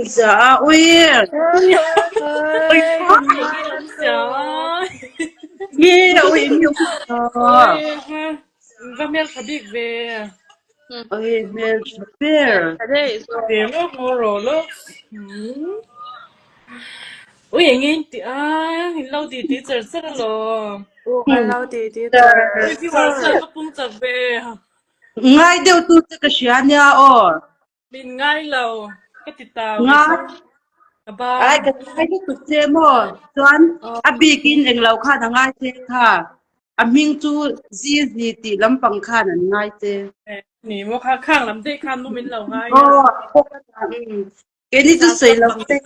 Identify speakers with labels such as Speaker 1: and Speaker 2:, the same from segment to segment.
Speaker 1: Za ui. Ui. Nge ui mi
Speaker 2: Va hmel tha bik ve.
Speaker 1: Ui hmel tha ber.
Speaker 2: Ve mo mo ro lo. Ui eng in ti a in lo ti ti char char lo.
Speaker 3: U kan lo ti ti char.
Speaker 2: Ui viewers ka pung chak ve.
Speaker 1: Ngai deuh tu che ka hria nia aw.
Speaker 2: Min ngai lo ka ti ta
Speaker 1: Ngai.
Speaker 2: Ka bang.
Speaker 1: Ai ka ngai lutuk che maw. Chuan a bikin englo khan a ngai che kha. A hming chu Zizi tih lampang khan an ngai che.
Speaker 2: Ni maw kha khang lam deuh khan maw min lo ngai
Speaker 1: a. Keini chu sawi lo te.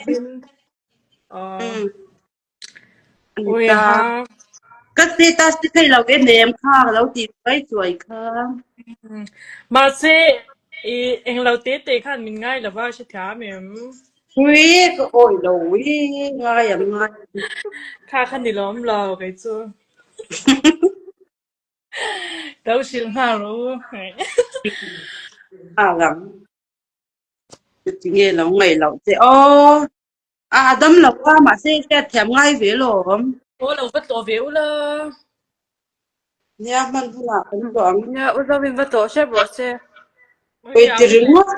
Speaker 2: Ui ha.
Speaker 1: Ka status te thei lo em em kha ka lo tih mai chuai kha.
Speaker 2: Mahse i englo te te khan min ngai lova hre thiam em.
Speaker 1: Ui ka awi lo ui ngai ang ngai.
Speaker 2: Kha kha ni lawm lo kei chu. Lo hrilh nghal rawh u.
Speaker 1: Nghal ang. Tinge lo ngaih loh che aw. A dam lo a mahse hriat thiam ngai ve lawm.
Speaker 2: Aw lo va tlawh ve ula.
Speaker 1: Nia hman hunah kan tlawh ang.
Speaker 3: Nia u Zovin va tlawh hrep rawh se.
Speaker 1: Ui ti ringawt.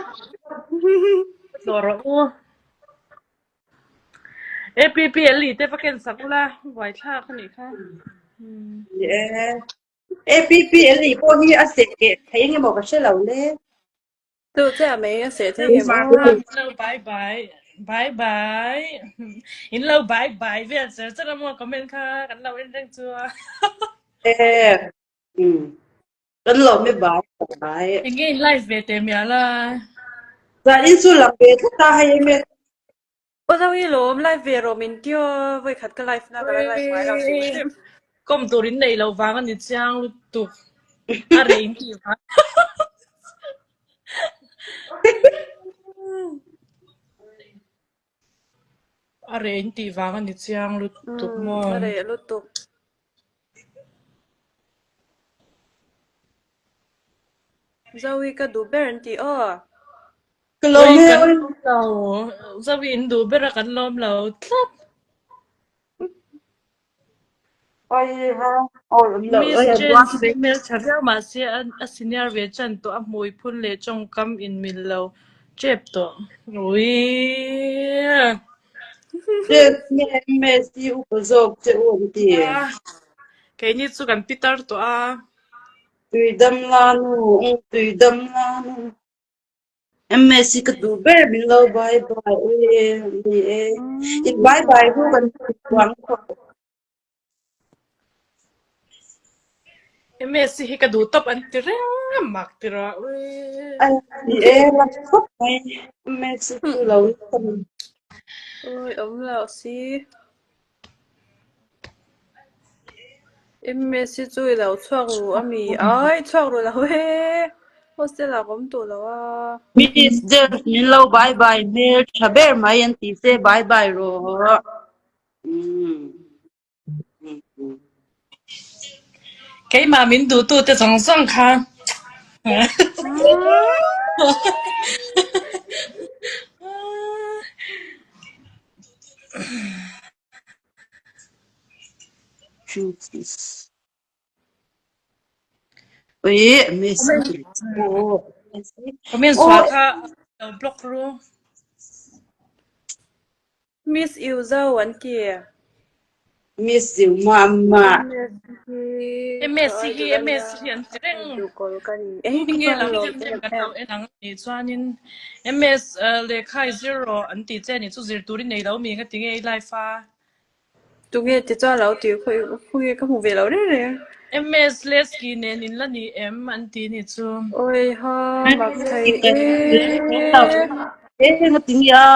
Speaker 2: Va tlawh rawh u. APPL i te va ken sak ula buaithlak a nih kha.
Speaker 1: Ni e. APPL i pawh hi a seh keh thei engemaw ka hre lo le.
Speaker 3: Tu che a mei a seh thei em aw.
Speaker 2: In lo bye bye bye bye in lo bye bye vel cher cher amaw comment kha kan lo en reng chu a.
Speaker 1: E kan lo me bye bye.
Speaker 2: Enge in live ve te mial a.
Speaker 1: Zan in chu lang ve tlat a hei em e.
Speaker 3: Aw zo hi lawm live ve rawh min tio vawi khat ka live na ka la live ngai lo hrim hrim.
Speaker 2: Kawm tur in nei lo vang a ni chiang lutuk a rei in tih vang. A rei in tih vang a ni chiang lutuk maw.
Speaker 3: A reh lutuk. Zoe ka duh ber an ti aw.
Speaker 1: Ka lawm
Speaker 2: e.
Speaker 1: Kan
Speaker 2: lawm lo. Zoe in duh ber a kan lawm lo tlat. Miss Jane chu hmeltha viau mahse a senior ve chan tawh a hmui phun leh tawngkam inmil lo tep tawh. Uiiiii.
Speaker 1: Messi upa zawk che u an ti.
Speaker 2: Keini chu kan pitar tawh a.
Speaker 1: Tuidam la nu, tuidam la nu. Messi ka duh ber min lo bye bye e ni e. In bye bye hu kan chuang khawp.
Speaker 2: Messi hi ka duh tawp an ti reng a mak ti rawh.
Speaker 1: Ai ni e la khawp mai. Messi chu lo tam.
Speaker 3: Oi awm lo si. Messi chu i lo chhuak ru a mi? Ai chhuak ru lo e. Hostel ah ka awm tawh lo a.
Speaker 1: Miss James min lo bye bye hmel tha ber mai an ti se bye bye rawh.
Speaker 2: Keimah min duhtu te zawng zawng kha.
Speaker 1: Ui, Messi.
Speaker 2: Comment sual kha lo block ru.
Speaker 3: Miss you zo an ti.
Speaker 1: Miss you mama.
Speaker 2: MS hi MS hi an ti reng. Nge lo dem dem kan lo en ang ni chuanin MS lehkha i zir rawh an ti che ni chu zir turin nei lo mi nga ti nge i life a.
Speaker 3: Tunge ti chuan lo ti khawi ka hmu ve lo reng reng.
Speaker 2: MS Lesky nen in la ni em an ti ni chu.
Speaker 3: Oi ha mak thei e.
Speaker 1: E nga ti nge a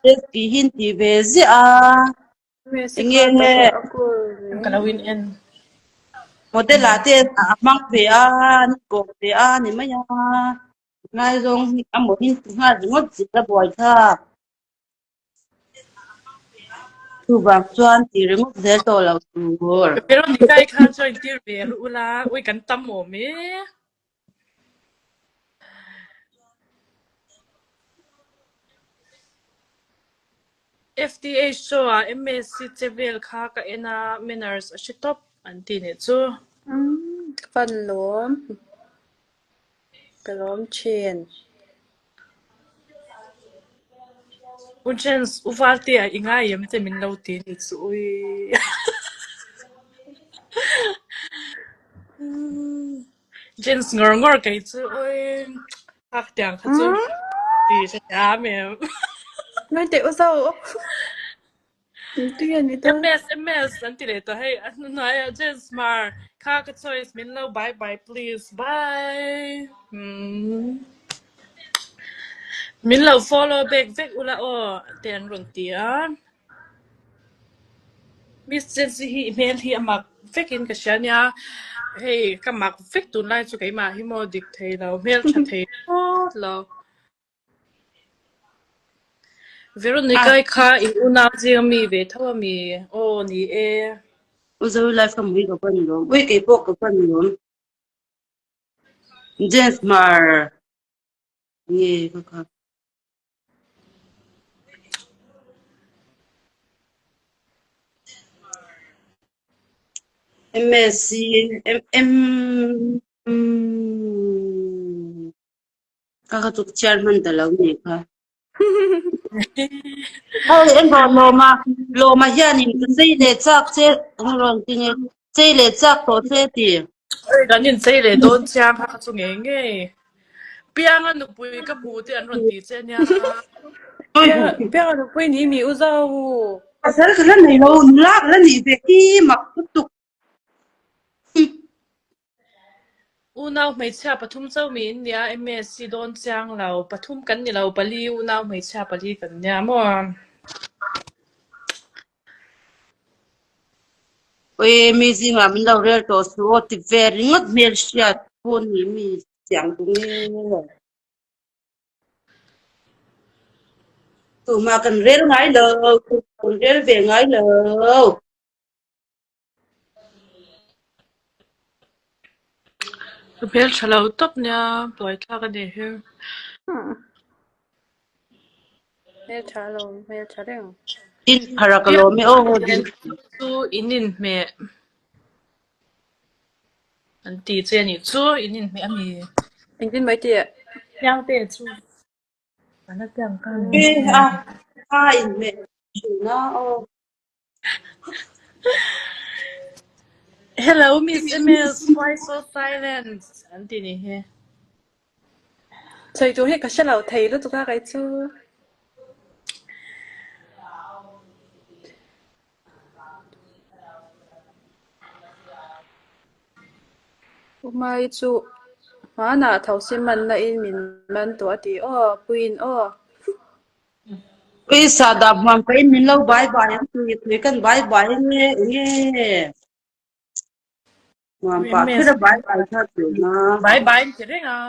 Speaker 1: Lesky hin ti ve ziah a. Enge
Speaker 2: Ka lo in en.
Speaker 1: Model ah te a hmang ve a an kawm ve a ni mai a. Ngaizawng hi a maw hin ti nghal ringawt zel a buai thlak. Chuvang chuan ti ringawt zel tawh lo tur.
Speaker 2: Veronica i kha join tir ve ru ula, ui kan tam awm e. FTH show ah MSc che vel kha ka en a, manners a hre tawp an ti nih chu.
Speaker 3: Ka fan lawm. Ka lawm thin.
Speaker 2: U Jens, u Valtea i ngai em te min lo ti nih chu ui. Jens ngawr ngawr kei chu ui. Hak tiang kha chu ti hre thiam em.
Speaker 3: Ngai teh u zo. Tui a ni ta.
Speaker 2: MS MS an ti leh tawh hei a hnuai ah Jens Hmar kha ka choice min lo bye bye please bye. Min lo follow back vek ula aw te an rawn ti a. Miss Jency hi i hmel hi a mak vek in ka hria nia hei ka mak vek tunlai chu keimah hi maw dik thei lo hmel tha thei thlawt lo. Veronica kha in unau zing ami ve tho ami? Aw ni e.
Speaker 1: U Zoe life ka hmu hi ka van lawm. Ui kei pawh ka van lawm. James Hmar nge ka kha. MSc M M Ka ka chuk chhiar hman ta lo nih kha. Hei engvang lawma lawma hianin ka chei leh chak che rawn ti nge chei leh chak tawh che ti.
Speaker 2: Hei kan in chei leh dawn chiang kha ka chu ngei ngei. Pianga nupui ka hmu te an rawn ti che nia.
Speaker 3: Pianga nupui ni mi u zau.
Speaker 1: Pasal ka la nei lo nula ka la nih ve hi mak lutuk.
Speaker 2: Unau hmeichhia pathum chauh mi in nia MSc dawn chiang lo pathum kan ni lo pali unau hmeichhia pali kan nia maw.
Speaker 1: Oi mi zingah min lo rel tawh su aw ti ve ringawt hmel hriat pawh ni mi chiang duh nge. Tuhma kan rel ngai lo, kan rel ve ngai lo.
Speaker 2: Ka hmel tha lo tawp nia buaithlak a ni hi.
Speaker 3: Hmel tha lo, hmel tha reng.
Speaker 1: Din phara ka lawm e aw din.
Speaker 2: Chu in inhmeh an ti che a nih chu in inhmeh a mi.
Speaker 3: Engtin mai tih?
Speaker 2: Piangte chu.
Speaker 1: A a inhmeh thin a aw.
Speaker 2: Hello Miss MS, why so silent? An ti ni hi.
Speaker 3: Sawi tur hi ka hre lo thei lutuk a kei chu. Umai chu hmanah thosi manna in min man tawh a ti aw, puiin aw.
Speaker 1: Ui sahdah hmuam ka in min lo bai bai ang tui tui kan bai bai nge nge hmuam pah
Speaker 2: MS
Speaker 1: kher a bai bai kha tui na.
Speaker 2: Bai bai an ti reng a.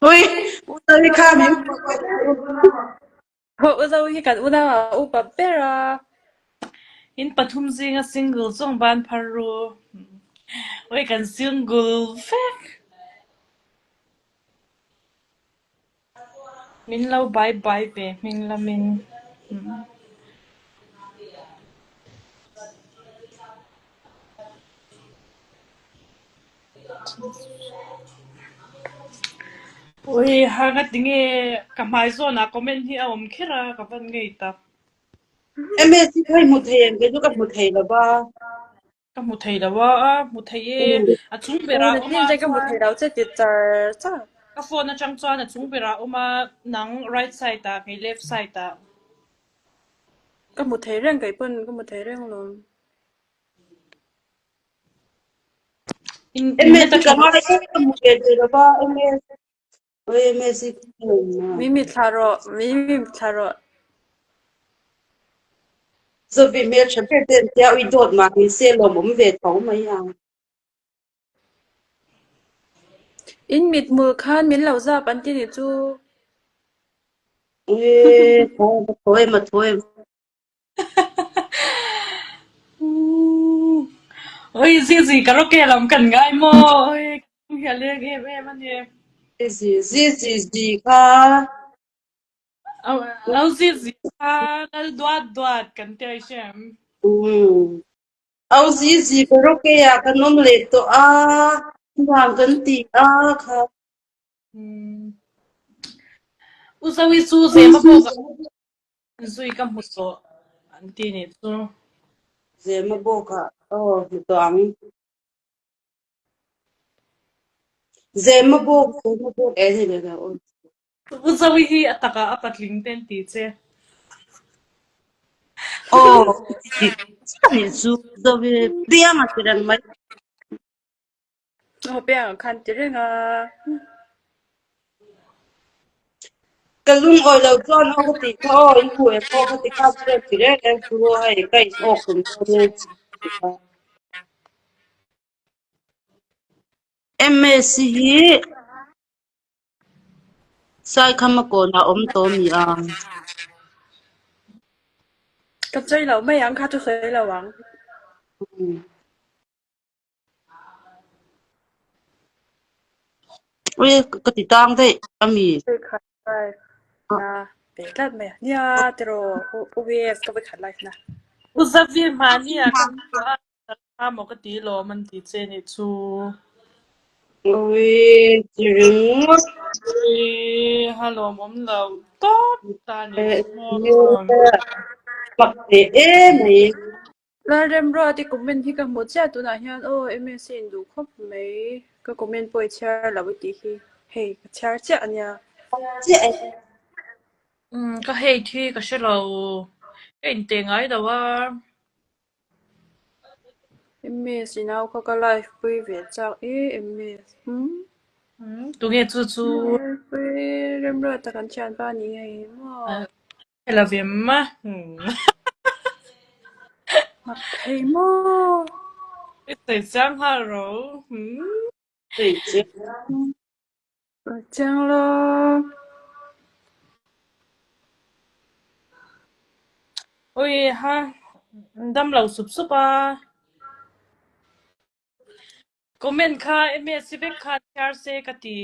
Speaker 1: Ui u kha min
Speaker 3: Ho u zo hi kan unau ah upa ber a.
Speaker 2: In pathum zinga single zawng ban phar ru. Ui kan single vek. Min lo bai bai ve hming lamin. Ui ha nga tinge ka hmai zawnah comment hi a awm kher a ka van ngei tak.
Speaker 1: MS hi kha i hmu thei em kei chu ka hmu thei lo va.
Speaker 2: Ka hmu thei lo a, a hmu thei e. A chung berah awm a
Speaker 3: Ka hmu thei lo che ti char char.
Speaker 2: Ka phone atang chuan a chung berah awm a, nang right side ah kei left side ah.
Speaker 3: Ka hmu thei reng kei pawn ka hmu thei reng alawm.
Speaker 1: MS ka ngai e ka hmu ve thei lo va MS oi MS hi ka hmu na.
Speaker 3: Mi mi thla rawh, mi mi thla rawh.
Speaker 1: Zovi hmel tha ber te an tia ui dawt mah ni se lawmawm ve tho mai ang.
Speaker 3: In mithmul khan min lo zap an ti nih chu.
Speaker 1: Ui tho em a tho em a tho em.
Speaker 2: Oi Zizi karaoke lam kan ngai maw? Oi ka hi a leng em em a ni.
Speaker 1: Zizi Zizi zi kha.
Speaker 2: Au zi zi kha lal duat duat kan ti ai hre em?
Speaker 1: Umm. Au zi zi karaoke ah kan awm leh tawh a, nuam kan ti a kha.
Speaker 2: U Zoe chu Zema bawk ah zui ka hmu tawh an ti nih chu.
Speaker 1: Zema bawk ah aw hmu tawh ang. Zema bawk, Zema bawk e hei leh aw.
Speaker 2: U Zoe hi a takah a patling te an ti che.
Speaker 1: Aw, dik chiah nih chu Zoe piang a ti reng mai.
Speaker 3: Aw piang khan ti reng a.
Speaker 1: Ka lungawi lo chuan aw ka tih kha aw in hmuh em aw ka ti kha chu ti reng reng chu aw hei ka in awk tum dawn e. MS hi Saikhama kawnah awm tawh mi a.
Speaker 3: Ka sawi lo mai ang kha chu sawi lo ang.
Speaker 1: Ui ka ti tang daih a mi.
Speaker 3: Khat live na ve tlat mai a. Nia tiraw OBS ka khat live na.
Speaker 2: U Zavir hmani ah ka hmu a ka maw ka ti lawm an ti che nih chu.
Speaker 1: Ui ti ringawt.
Speaker 2: Ui ha lawmawm lo tawp ta nih chu maw.
Speaker 1: Mak ve emai.
Speaker 3: Lalremruat i comment hi ka hmu chiah tunah hian aw MSc in duh khawp mai ka comment pawh i chhiar lo i tih hi hei ka chhiar chiah a nia.
Speaker 1: Chiah e.
Speaker 2: Umm ka hate hi ka hre lo ka inteh ngai lo a.
Speaker 3: MS i nau kha ka live pui ve chak e MS umm.
Speaker 2: Umm tunge chu chu.
Speaker 3: Remruata kan thianpa ni ngei maw.
Speaker 2: Hela ve ma.
Speaker 3: Mak thei maw?
Speaker 2: I sawi chiang nghal ro.
Speaker 1: Sawi chiang.
Speaker 3: Sawi chiang lo.
Speaker 2: Ui ha, dam lo sup sup a. Comment kha MS vek kha chhiar se ka ti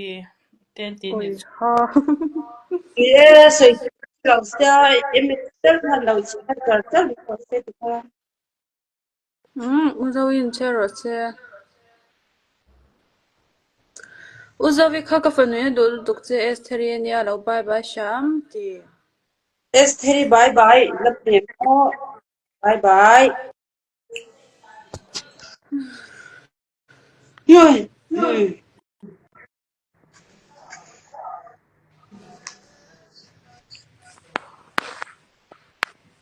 Speaker 2: te an ti nih chu.
Speaker 1: Ni e, sawi lo sia MS tel khan lo chhiar char char ringawt se ti kha.
Speaker 3: Umm, U Zoin chhiar rawh se. U Zovi kha ka fanu in a duh lutuk che Estheri ania lo bye bye hram ti.
Speaker 1: Estheri bye bye la hnem aw. Bye bye.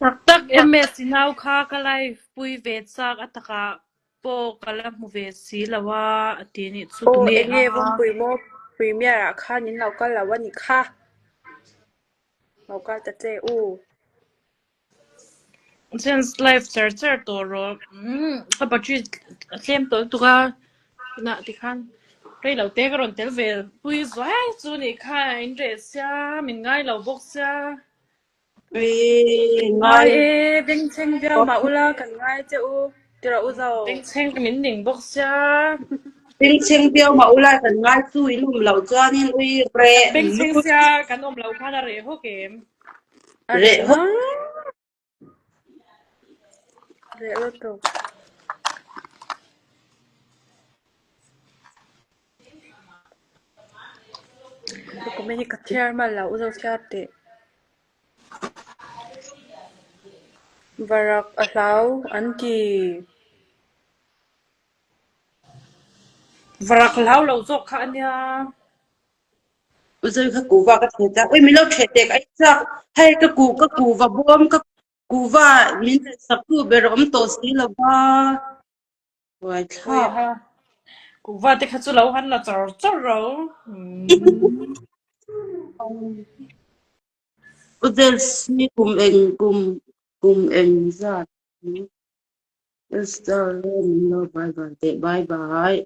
Speaker 2: Tak tak MS i nau kha ka live pui ve chak a takah pawh ka la hmu ve si lo a a ti nih chu
Speaker 3: Aw
Speaker 2: tunge
Speaker 3: enge
Speaker 2: a.
Speaker 3: Vawmpui maw Premier ah khan in lo kal lo a ni kha. Lo kal ta che u.
Speaker 2: Chance live char char tawh rawh. Ka battery a tlem tawh lutuk a, tunah tikhan rei lo te ka rawn tel ve pui zuai chu nih kha a in reh sia, min ngai lo bawk sia.
Speaker 1: Ui,
Speaker 3: Ngai
Speaker 1: ngai
Speaker 3: e, bengchheng viau mah ula kan ngai che u, ti rawh u zo.
Speaker 2: Bengchheng min ning bawk sia.
Speaker 1: Bengchheng viau mah ula kan ngai chu in awm loh chuanin ui reh
Speaker 2: Kan bengchheng sia kan awm loh khan a reh hawk em?
Speaker 3: A
Speaker 1: reh
Speaker 3: reh
Speaker 1: hawk.
Speaker 3: ngang. Reh lutuk. Ka comment hi ka chhiar hman lo, u zo chhiar teh. Varak a hlau an ti.
Speaker 2: Varak hlau lo zawk kha a nia.
Speaker 1: U zoi kha kuhva ka theh chak. Ui min lo theh tek ai chak. Hei ka ku ka kuhva bawm ka kuhva min theh sak tu ber awm tawh si lo va. Buai thlak.
Speaker 2: Ui ha. Kuhva te kha chu lo han la char char ro.
Speaker 1: U zel si kum eng kum kum eng zat. Esther min lo bye bye teh bye bye.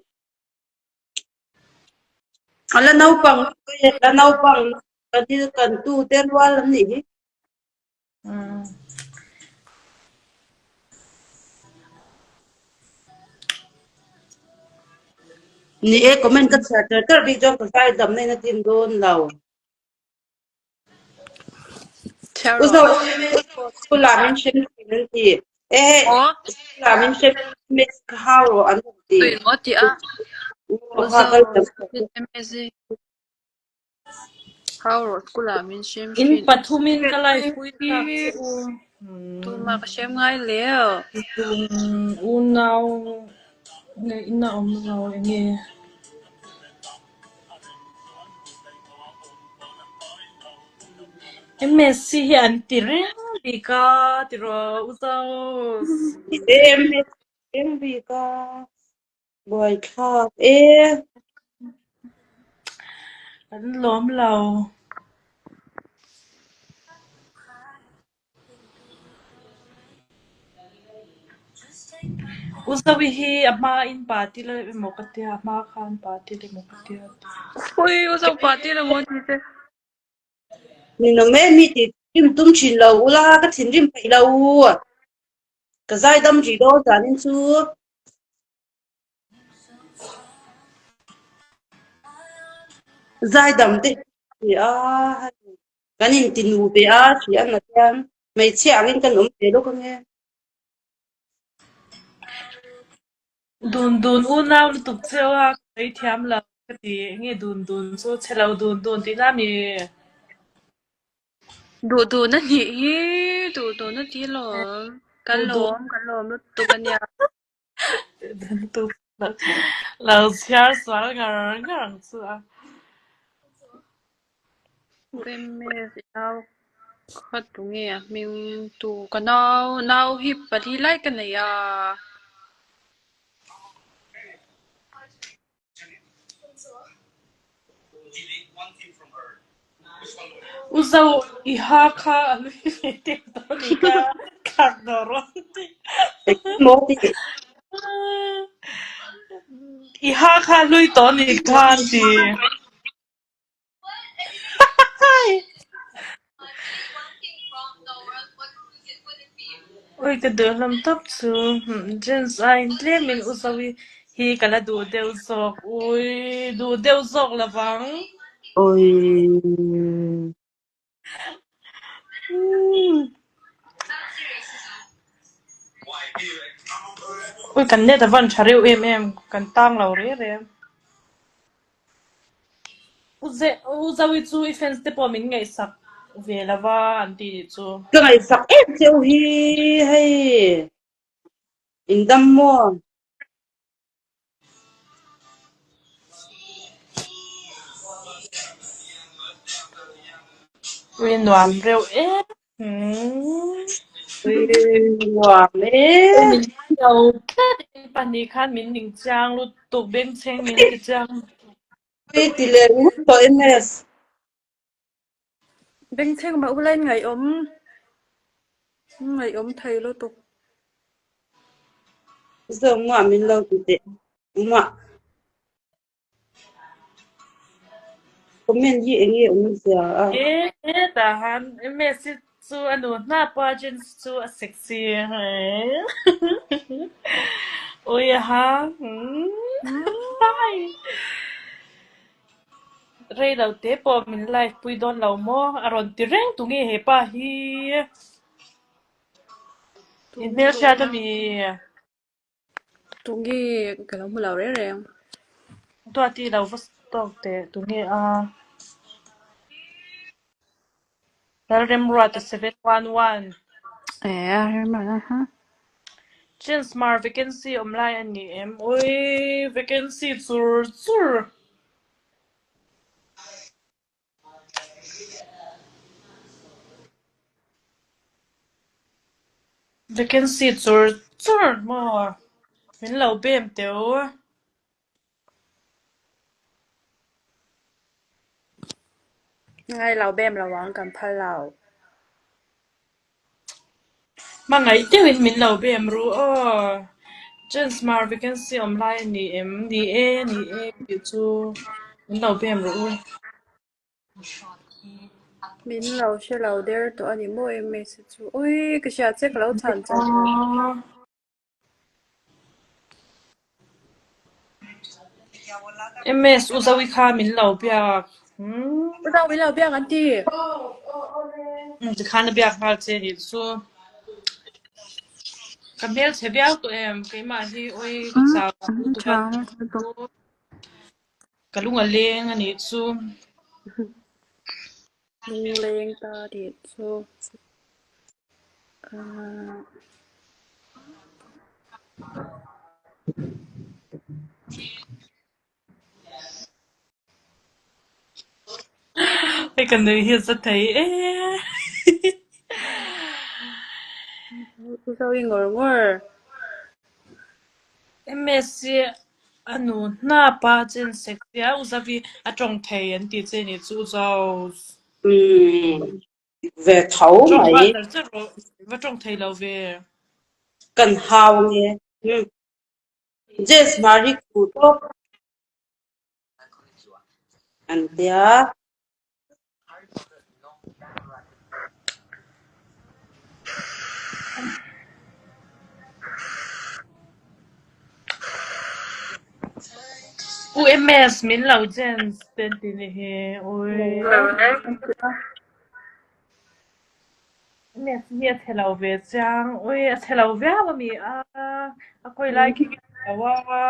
Speaker 1: A la naupang la naupang kan hi kan tu te rual an nih hi. Ni e comment ka chhiar tar tar bik chuan ka zai dam na in a tin dawn lo.
Speaker 3: Chhiar
Speaker 1: U
Speaker 3: rawh.
Speaker 1: Zo, school ah min hrem thin an ti. Ehe, school ah min hrem MS ka hau rawh an rawn ti.
Speaker 3: Tui maw ti a?
Speaker 1: U
Speaker 3: U
Speaker 1: kha
Speaker 3: Zo,
Speaker 1: kal tam
Speaker 3: MS hi hau rawh school ah min hrem
Speaker 2: In
Speaker 3: thin.
Speaker 2: pathumin ka live pui chak che u.
Speaker 3: Tumah ka hrem ngai leu.
Speaker 2: Tum unau nge ina awm lo enge. MSc hi an ti reng bik a tiraw u Zos.
Speaker 1: MS reng bik a buaithlak e.
Speaker 2: Kan lawm lo. U Zoe hi a hma in pa til emaw ka tia, a hma khan pa til emaw ka tia.
Speaker 3: Ui, U Zo pa til emaw ti te.
Speaker 1: Ninawm em mi tih rim tum thin lo ula ka thinrim peih lo. Ka zaidam rih dawn zanin chu. Zaidam te hi a hei. Kan inti nu ve a tih a nat hian hmeichhia angin kan awm ve lawk ange.
Speaker 2: Dun dun unau lutuk cheu a ka sawi thiam lo ka ti. Enge dun dun chu chhe lo dun dun tihna a mi?
Speaker 3: Duh dun a nih hi, duh dun a ti lawm. Kan lawm, kan lawm lutuk a nia.
Speaker 2: Lo chhiar sual ngar ngar ang chu a.
Speaker 3: MS i nau kha tu nge a hming tu ka nau nau hi pali lai ka nei a.
Speaker 2: U Zo i ha kha a lui ve tep dawn ni ka thlak daw rawn ti.
Speaker 1: Engtin maw ti?
Speaker 2: I ha kha a lui tawh ni kha an ti. Ui ka duh hlawm tawp chu jeans aiin tlemin u Zoe hi ka la duh deuh zawk ui duh deuh zawk lovang.
Speaker 1: Ui.
Speaker 2: Ui kan net a van tha reuh em em kan tang lo reh reh. U Zoe chu i fans te pawh min ngaihsak ve lo va an ti nih chu.
Speaker 1: Ka ngaihsak em cheu hi hei in dam maw?
Speaker 2: Ui nuam reuh em.
Speaker 1: Ui nuam em.
Speaker 2: Min lo tlat in pahnih khan min ning chiang lutuk bengchheng min ti chiang lutuk.
Speaker 1: Ui ti leh ringawt tawh MS.
Speaker 3: Bengchheng mah ula in ngaihawm ngaihawm thei lutuk.
Speaker 1: Zawng muah min lo ti teh muah. Comment hi eng nge awm zia a?
Speaker 2: E hetah han MS hi chu a nu hnap a jeans chu a sexy ui a ha Rei lo te pawh min live pui dawn lo maw? A rawn ti reng tu nge he pa hi? In hmelhriat a mi?
Speaker 3: Tu nge ka lo hmu lo reng reng.
Speaker 2: Duati lo va tawk teh tu nge a? Lalremruata 711.
Speaker 3: E Remruata ha.
Speaker 2: Chance mar vacancy awm lai a ni em? Ui vacancy chur chur. Vacancy chur chur maw? Min lo bem teu.
Speaker 3: Ngai lo bem lo ang kan phal lo.
Speaker 2: Hmangaih deuhin min lo bem ru aw. Chance mar vacancy awm lai a ni em? Ni e, ni e tih chu min lo bem rawh u.
Speaker 3: Min lo hre lo der tawh a ni maw MS chu. Ui ka hria che ka lo chhan char char.
Speaker 2: MS u Zoe kha min lo biak.
Speaker 3: U Zoe min lo biak an ti.
Speaker 2: Tikhan a biak nghal che nih chu. Ka hmel chhe viau tawh em? Keimah hi oi ka chau lutuk a. Ka lung a leng a nih chu.
Speaker 3: Lungleng ta nih chu.
Speaker 2: Hei ka nui hi a za thei e.
Speaker 3: U zo i ngawr ngawr.
Speaker 2: MS hi a nu hnap a chen sek sia u Zavi a tawng thei an tih che nih chu u Zo.
Speaker 1: Umm ve tho
Speaker 2: Tawng
Speaker 1: mai.
Speaker 2: nghal char char rawh va tawng thei lo ve.
Speaker 1: Kan hau nge. Jess Mari khu tawp an tia.
Speaker 2: U MS min lo Jens ten ti ni hi ui. MS hi a chhe lo ve chiang ui a chhe lo viau a mi a a khawi lai khi ka hmu lo a.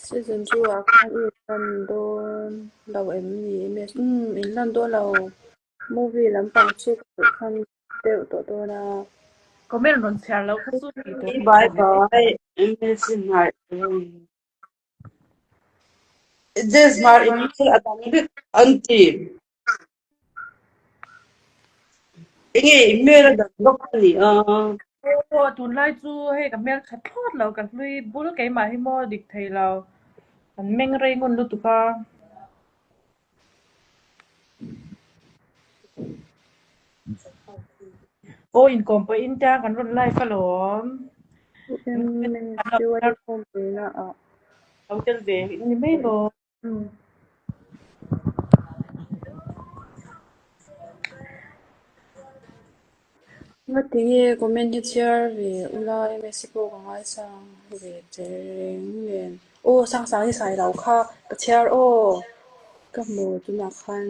Speaker 3: Season 2 ah khan i inlan dawn lo em ni MS? Umm inlan dawn lo. Movie lampang chu ka duh khan deuh tawh dawn a.
Speaker 2: Comment rawn chhiar loh kha chu tih tur hi
Speaker 1: Bye
Speaker 2: lo ve.
Speaker 1: Bye MS hmar Jazz hmar in thil a dang vek an ti. Enge i hmel a dang vak a ni a.
Speaker 2: Aw tunlai chu hei ka hmel tha thlawt lo ka hlui bul keimah hi maw dik thei lo kan meng rei ngun lutuk a. Aw inkawm pawhin tia kan rawn live alawm. Lo tel ve ni mai lawm.
Speaker 3: Ngatinge comment hi chhiar ve ula mse pawh ka ngaisang ve che reng nen. Aw Sangsang hi sai lo kha ka chhiar aw ka hmu tunah khan.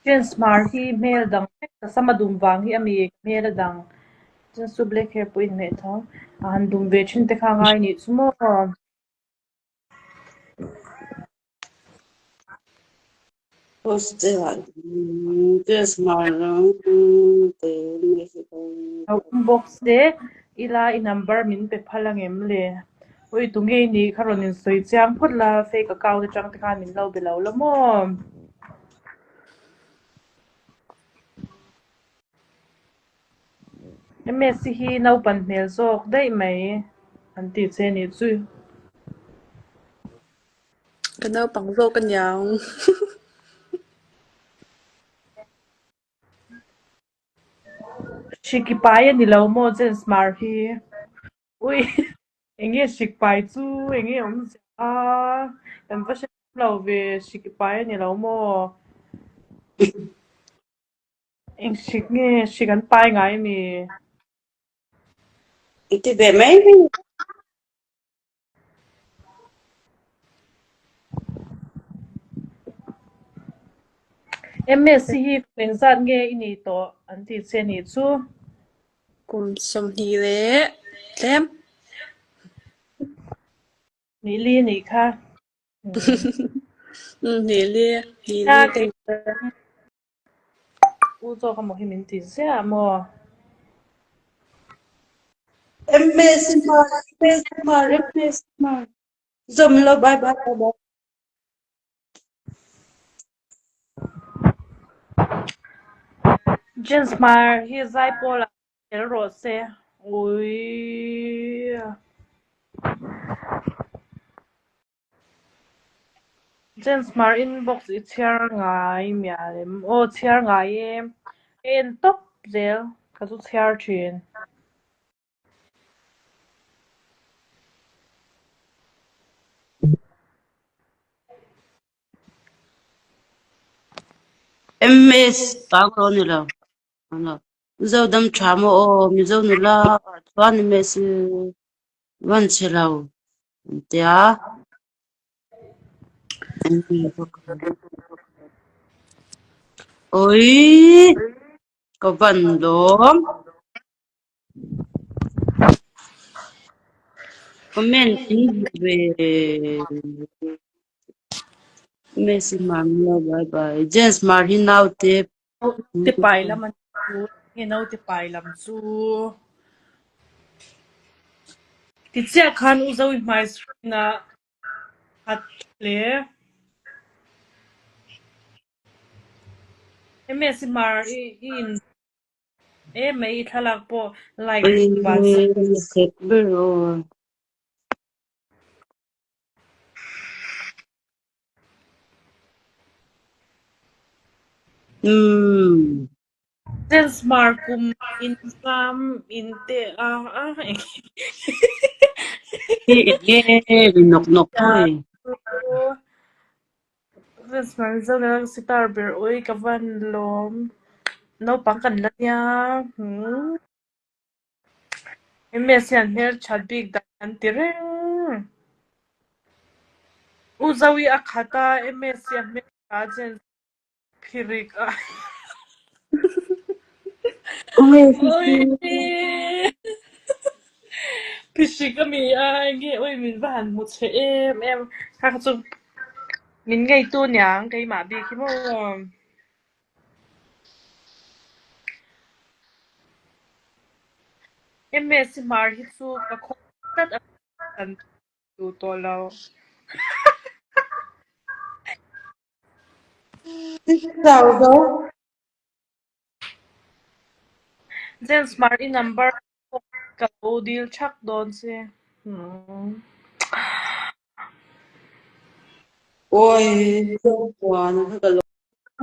Speaker 2: James Hmar hi hmel dang vek ka sam a dum vang hi a mi hmel a dang James chu black hair pawh inhmeh tho a han dum ve thin te kha ngai nih chu maw. Lo inbox te ila i number min pe phal angem le? Ui tunge i nih kha rawn insawi chiang phawt la fake account atang te khan min lo be lo la maw? Msc hi naupan hmel zawk daih mai an ti che nih chu.
Speaker 3: Ka naupang zawk a niang.
Speaker 2: Hriki pai a ni lo maw James Hmar hi? Ui enge hrik pai chu enge awm zia a kan va hre lo ve hrik pai a ni lo maw? Eng hrik nge hrik an pai ngai mi?
Speaker 1: I ti ve mai mai.
Speaker 2: MSc hi kum engzat nge i nih tawh an ti che nih chu?
Speaker 3: Kum 20 leh tlem.
Speaker 2: Nih li nih kha.
Speaker 3: Nih li, nih li ka ni.
Speaker 2: U zawk amaw hi min ti ziah maw?
Speaker 1: MS Hmar, MS Hmar, MS Hmar. Zawm lo, bye bye bye bye.
Speaker 2: James Hmar hi Zaipawl ah tel rawh se. Ui. James Hmar inbox i chhiar ngai mial em? Aw chhiar ngai e. Ka en tawp zel ka chu chhiar thin.
Speaker 1: MS pang lo ni lo. Ano. Mizo dam tha maw aw, Mizo nula ah chuan MS van chhe lo an tia. Oi ka van lawm. Comment in hmu ve. Messi mar lo bye bye. James mar hi naute
Speaker 2: Naute pai lam an chu nge naute pai lam chu ti chiah khan u Zoe hmai screen ah khat hle. Messi mar i in E mai i thlalak pawh like ban sak.
Speaker 1: Sek ber aw. Umm.
Speaker 2: Dance mar kum in sam in te a a eng
Speaker 1: Hi enge ri nawk nawk mai.
Speaker 2: Dance mar zo le sitar ber ui ka van lawm. Naupang kan la nia. Hmm. MS hian hmelthat bik dan an ti reng. U Zoe a khat a, MS hi a hmeltha a chen phirik a. Oi! Phihrik a mi a, enge oi min va han hmu che em em. Kha kha chu min ngeitu niang keimah bik hi maw. MS hmar hi chu ka khaw tlat a kan duh tawh lo. James Hmar i number pawh ka lo dil thak dawn che.
Speaker 1: Awi Zopuan kha ka lo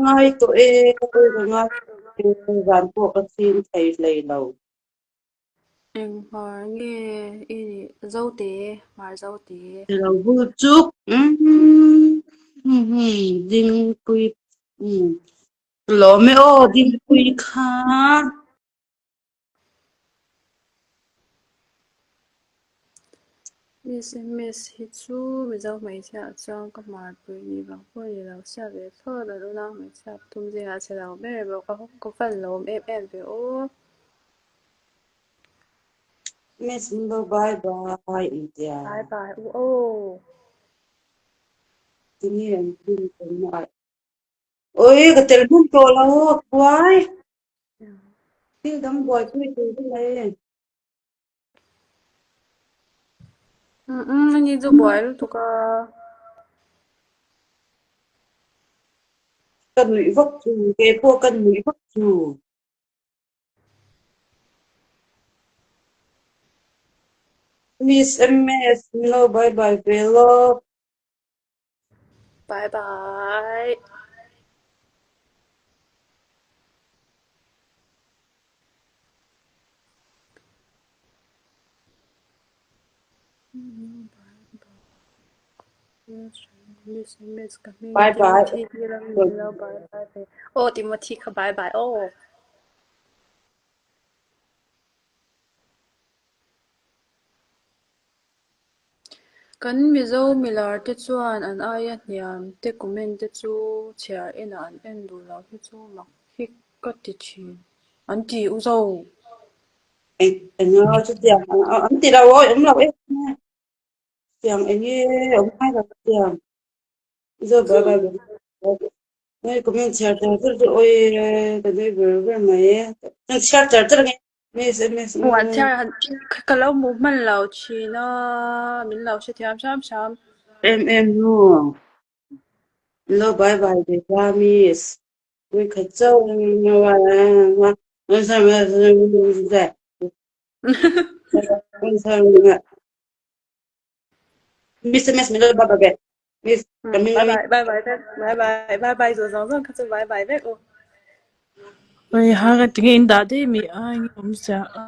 Speaker 1: ngai tawh e, ka ngai zan pawh ka chhing thei hlei lo.
Speaker 3: Eng hmar nge i nih? Zote, hmar Zote.
Speaker 1: Lo bul chuk Dingpui lawm e aw Dingpui kha.
Speaker 3: Miss MS hi chu Mizo hmeichhia ah chuan ka hmarpui ni vang pawh ni lo sia ve thlawt an unau hmeichhia pathum zingah a che lo ber bawk a ka fan lawm em em ve aw.
Speaker 1: Miss Mulo bye bye intia.
Speaker 3: Bye bye u aw.
Speaker 1: Tinge an pin tawn a. Oi ka tel hmun tawh lo buai. Thil dang buaipui tur chu mai.
Speaker 3: Umm ani chu buai lutuk a.
Speaker 1: Ka nuih vak chu, kei pawh ka nuih vak chu. Miss MS min lo bye bye ve lawk.
Speaker 3: Bye bye. Miss ka hming
Speaker 1: Bye bye.
Speaker 3: Timothy hi ram min lo bye bye ve. Aw Timothy kha bye bye aw. Kan Mizo milar te chuan an aia hniam te comment te chu chhiar enah an en duh lo hi chu mak hi ka ti thin an ti u zo.
Speaker 1: Eng eng chutiang an ti lo aw awm lo em chutiang eng nge awm ngai lo chutiang zo bye bye bye comment chhiar char char chu oi ka nui ber ber mai e chhiar char char nge Miss miss
Speaker 3: Muan chhiar han ka lo hmuh hman lo thin a, min lo hrethiam hram hram.
Speaker 1: Em em nu. Lo bye bye ve ta miss. Pui khat chauh Miss miss min lo bye bye ve. Miss ka min
Speaker 3: Bye bye bye bye vek bye bye bye bye zawh zawng zawng kha chu bye bye vek u.
Speaker 2: Oi ha ka tinge in dah daih mi a enge awm sia a.